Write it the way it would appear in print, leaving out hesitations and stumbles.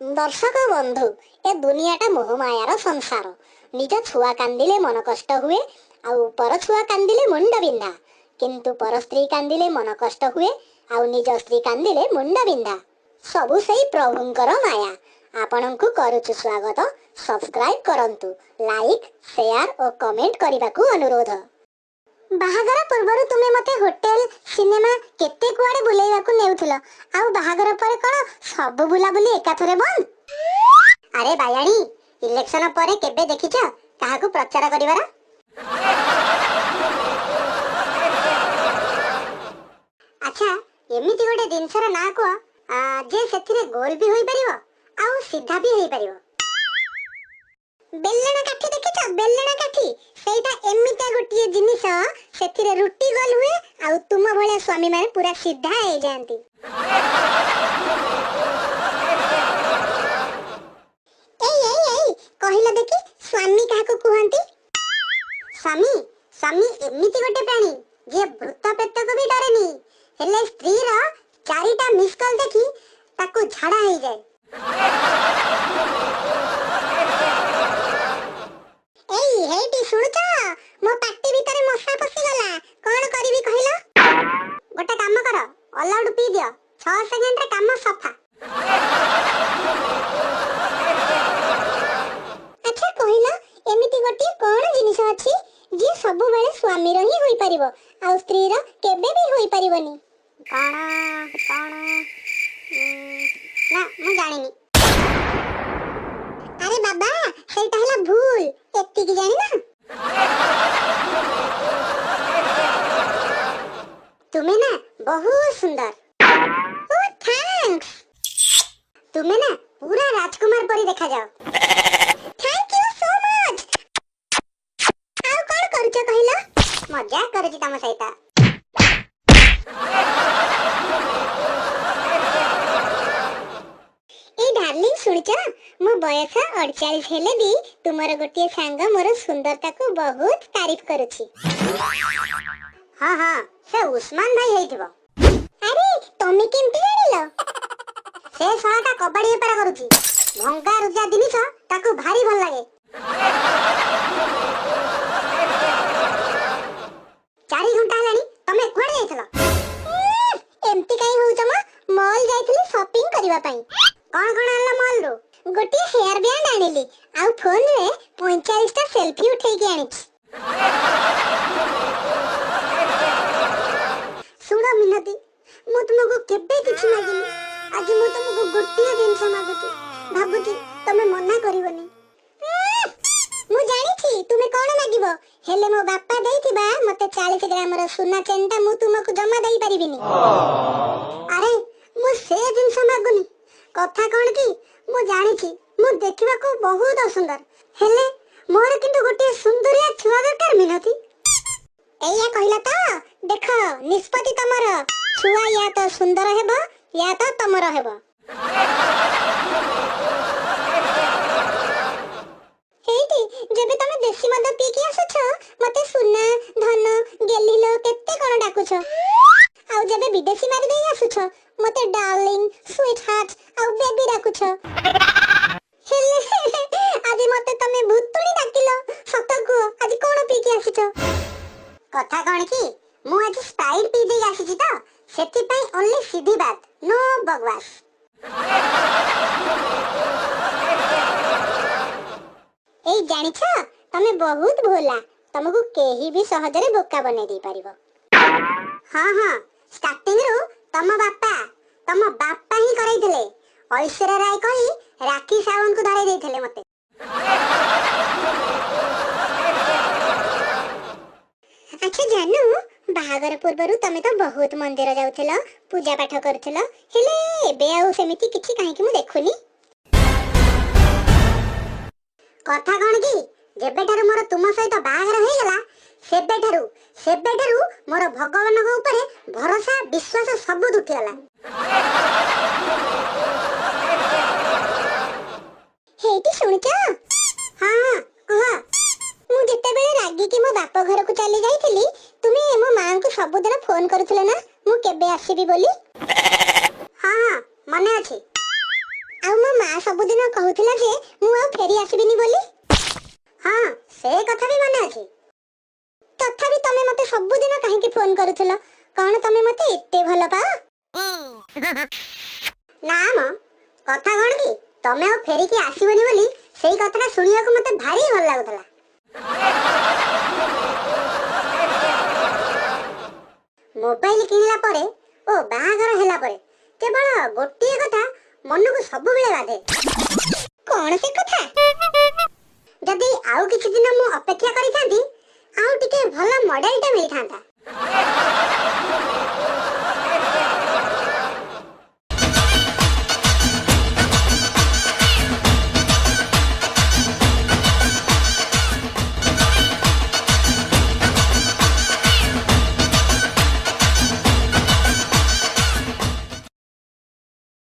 ଦର୍ଶକ ବନ୍ଧୁ, ଏ ଦୁନିଆଟା ମୋହମାୟାର ସଂସାର। ନିଜ ଛୁଆ କାନ୍ଦିଲେ ମନ କଷ୍ଟ ହୁଏ ଆଉ ପର ଛୁଆ କାନ୍ଦିଲେ ମୁଣ୍ଡ ବିନ୍ଧା, କିନ୍ତୁ ପର ସ୍ତ୍ରୀ କାନ୍ଦିଲେ ମନ କଷ୍ଟ ହୁଏ ଆଉ ନିଜ ସ୍ତ୍ରୀ କାନ୍ଦିଲେ ମୁଣ୍ଡ ବିନ୍ଧା। ସବୁ ସେଇ ପ୍ରଭୁଙ୍କର ମାୟା। ଆପଣଙ୍କୁ କରୁଛୁ ସ୍ୱାଗତ। ସବସ୍କ୍ରାଇବ କରନ୍ତୁ, ଲାଇକ୍, ସେୟାର ଓ କମେଣ୍ଟ କରିବାକୁ ଅନୁରୋଧ। ବାହାଘର ପୂର୍ବରୁ ତୁମେ ମୋତେ ହୋଟେଲ, ସିନେମା, କେତେ କୁଆଡ଼େ ବୁଲେଇବାକୁ ନେଉଥିଲ, ଆଉ ବାହାଘର ପରେ କ'ଣ ସବୁ ବୁଲାବୁଲି ଏକାଥରେ ବନ୍ଦ? ଆରେ ବାୟାଣୀ, ଇଲେକ୍ସନ ପରେ କେବେ ଦେଖିଛ କାହାକୁ ପ୍ରଚାର କରିବାର? ଆଚ୍ଛା, ଏମିତି ଗୋଟେ ଜିନିଷର ନାଁ କୁହ ଯେ ସେଥିରେ ଗୋଲ ବି ହୋଇପାରିବ ଆଉ ସିଧା ବି ହେଇପାରିବ। ବେଲଣା କାଠି ଦେଖିଛ? ବେଲଣା କାଠି ସେଇଟା ଏମିତିଆ ଗୋଟିଏ ଜିନିଷ, ସେଥିରେ ରୁଟି ଗୋଲ ହୁଏ ଆଉ ତୁମ ଭଳିଆ ସ୍ୱାମୀ ମାନେ ପୁରା ସିଧା ହେଇଯାଆନ୍ତି। ଏଇ ଏଇ ଏଇ, କହିଲ ଦେଖି, ସ୍ୱାମୀ କାହାକୁ କୁହନ୍ତି? ସ୍ୱାମୀ, ସ୍ୱାମୀ ଏମିତି ଗୋଟେ ପ୍ରାଣୀ ଯିଏ ଭୂତ ପ୍ରେତକୁ ବି ଡରେନି, ହେଲେ ସ୍ତ୍ରୀର 4ଟା ମିସ୍ କଲ୍ ଦେଖି ତାକୁ ଝାଡା ହେଇଯାଏ। ଏଇ ହେଇଟି ଶୁଣୁଛ? ମୋ ପାଟି ଭିତରେ ମଶା ପଶିଗଲା, କଣ କରିବି କହିଲ? ଗୋଟେ କାମ କର, ଅଲ୍ ଆଉଟ୍ ପିଇ ଦିଅ, 6 ସେକେଣ୍ଡରେ କାମ ସଫା। ଆଚ୍ଛା କହିଲ, ଏମିତି ଗୋଟିଏ କଣ ଜିନିଷ ଅଛି ଯିଏ ସବୁବେଳେ ସ୍ୱାମୀର ହିଁ ହୋଇପାରିବ ଆଉ ସ୍ତ୍ରୀର କେବେ ବି ହୋଇପାରିବନି? କଣ କଣ? ନା, ମୁଁ ଜାଣିନି। ଆରେ ବାବା, ସେଇଟା ହେଲା ଭୁଲ, ଏତିକି ଜାଣିନ? ତୁମେ ନା ବହୁତ ସୁନ୍ଦର। ଓ thanks. ତୁମେ ନା ପୁରା ରାଜକୁମାର ପରି ଦେଖାଯାଅ। Thank you so much. ଆଉ କଣ କରୁଛ କହିଲ? ମଜା କରୁଛି ତମ ସହିତ। ଏଇ ଡାର୍ଲିଂ, ଶୁଣିଛ? ମୋ ବୟସ 48 ହେଲେ ବି ତୁମର ଗୋଟିଏ ସାଙ୍ଗ ମୋର ସୁନ୍ଦରତାକୁ ବହୁତ ତାରିଫ କରୁଛି। ହଁ ହଁ, ସେ ଉସ୍ମାନ ଭାଇ ହେଇଥିବ। ଆରେ ତମେ କେମିତି ଜାଣିଲ? ସେ ଶଳାଟା କବାଡି ବେପାର କରୁଛି, ଭଙ୍ଗା ରୁଜା ଜିନିଷ ତାକୁ ଭାରି ଭଲ ଲାଗେ। 4 ଘଣ୍ଟା ହେଲାଣି, ତମେ କୁଆଡେ ଯାଇଥିଲ? ଏମିତି କାଇଁ ହଉଛ ମ? ମଲ୍ ଯାଇଥିଲି ସପିଂ କରିବା ପାଇଁ। କଣ କଣ ଆଣିଲ ମଲରୁ? ଗୋଟିଏ ହେୟାର ବ୍ୟାଣ୍ଡ ଆଣିଲି ଆଉ ଫୋନରେ 45ଟା ସେଲଫି ଉଠେଇକି ଆଣିଛି। ଶୁଣ ମିନତି, ମୁଁ ତୁମକୁ କେବେ କିଛି ମାଗିନି, ଆଜି ମୁଁ ତୁମକୁ ଗୋଟିଏ ଜିନିଷ ମାଗୁଛି, ଭାବୁଛି ତମେ ମନା କରିବନି। ମୁଁ ଜାଣିଛି ତୁମେ କଣ ମାଗିବ, ହେଲେ ମୋ ବାପା ଦେଇଥିବା ମତେ 40 ଗ୍ରାମର ସୁନା ଚେନ୍ଟା ମୁଁ ତୁମକୁ ଜମା ଦେଇପାରିବିନି। ଆରେ ମୁଁ ସେ ଜିନିଷ ମାଗୁନି। କଥା କଣ କି, ମୁଁ ଜାଣିଛି ମୁଁ ଦେଖିବାକୁ ବହୁତ ଅସୁନ୍ଦର, ହେଲେ ମୋର କିନ୍ତୁ ଗୋଟିଏ ସୁନ୍ଦରିଆ ଛୁଆ ଦରକାର ମିନତି। ଏଇଆ କହିଲା ତ? ଦେଖ, ନିଷ୍ପତ୍ତି ତମର। ଛୁଆ ୟା ତ ସୁନ୍ଦର ହେବ ୟା ତ ତମର ହେବ। ହେଇଟି, ଯେବେ ତମେ ଦେଶୀ ମଦ ପିଇକି ଆସୁଛ ମତେ ସୁନା, ଧନ, ଗେଲିଲ କେତେ କଣ ଡାକୁଛ, ଆଉ ଯେବେ ବିଦେଶୀ ମାରି ଦେଇ ଆସୁଛ ମତେ ଡାର୍ଲିଂ, ସୁଇଟ ହାର୍ଟ ଆଉ ବେବି ଡାକୁଛ, ହେଲେ ଆଜି ମତେ ତମେ ଭୂତୁଣୀ ଡାକିଲ। ସତ କୁହ, ଆଜି କଣ ପିଇକି ଆସିଛ? କଥା କଣ କି, ମୁଁ ଆଜି ସ୍ପ୍ରାଇଟ୍ ପିଇ ଦେଇ ଆସିଛି ତ ସେଥିପାଇଁ ଓନ୍ଲି ସିଧି ବାତ, ନୋ ବକବାସ। ଏଇ ଜାଣିଛ, ତମେ ବହୁତ ଭୋଲା, ତମକୁ କେହି ବି ସହଜରେ ବୋକା ବନେଇ ଦେଇପାରିବ। ହଁ ହଁ, ଷ୍ଟାର୍ଟିଂରୁ ତମ ବାପା ହିଁ କରେଇଥିଲେ। ଐଶ୍ୱର୍ଯ୍ୟା ରାୟ କହି ରାକ୍ଷୀ ସାୱନ୍ତଙ୍କୁ ଧରେଇ ଦେଇଥିଲେ ମତେ। ଆଚ୍ଛା ଜାନୁ, ବାହାଘର ପୂର୍ବରୁ ତମେ ତ ବହୁତ ମନ୍ଦିର ଯାଉଥିଲ, ପୂଜା ପାଠ କରୁଥିଲ, ହେଲେ ଏବେ ଆଉ ସେମିତି କିଛି କାହିଁକି ମୁଁ ଦେଖୁନି? କଥା କଣ କି, ଯେବେଠାରୁ ମୋର ତୁମ ସହିତ ବାହାଘର ହେଇଗଲା ସେବେଠାରୁ ମୋର ଭଗବାନଙ୍କ ଉପରେ ଭରସା, ବିଶ୍ୱାସ ସବୁ ତୁଟିଗଲା। ହେଇଟି ଶୁଣୁଛ? ହଁ ହଁ କୁହ। ମୁଁ ଯେତେବେଳେ ରାଗିକି ମୋ ବାପ ଘରକୁ ଚାଲି ଯାଇଥିଲି, ତୁମେ ମୋ ମାଆଙ୍କୁ ସବୁଦିନ ଫୋନ କରୁଥିଲ ନା ମୁଁ କେବେ ଆସିବି ବୋଲି? ହଁ ହଁ, ମନେ ଅଛି। ଆଉ ମୋ ମା ସବୁଦିନ କହୁଥିଲା ଯେ ମୁଁ ଆଉ ଫେରି ଆସିବିନି ବୋଲି। ହଁ, ସେ କଥା ବି ମନେ ଅଛି। ତଥାପି ତମେ ମତେ ସବୁଦିନ କାହିଁକି ଫୋନ କରୁଥିଲ? କଣ ତମେ ମତେ ଏତେ ଭଲ ପାଅ? ନା ମ, କଥା କଣ କି, ତମେ ଆଉ ଫେରିକି ଆସିବନି ବୋଲି ସେଇ କଥାଟା ଶୁଣିବାକୁ ମତେ ଭାରି ଭଲ ଲାଗୁଥିଲା। ମୋବାଇଲ କିଣିଲା ପରେ ଓ ବାହାଘର ହେଲା ପରେ କେବଳ ଗୋଟିଏ କଥା ମନକୁ ସବୁବେଳେ ବାଧେ। କଣ ସେ କଥା? ଯଦି ଆଉ କିଛି ଦିନ ମୁଁ ଅପେକ୍ଷା କରିଥାନ୍ତି, ଆଉ ଟିକେ ଭଲ ମଡେଲଟା ମିଳିଥାନ୍ତା।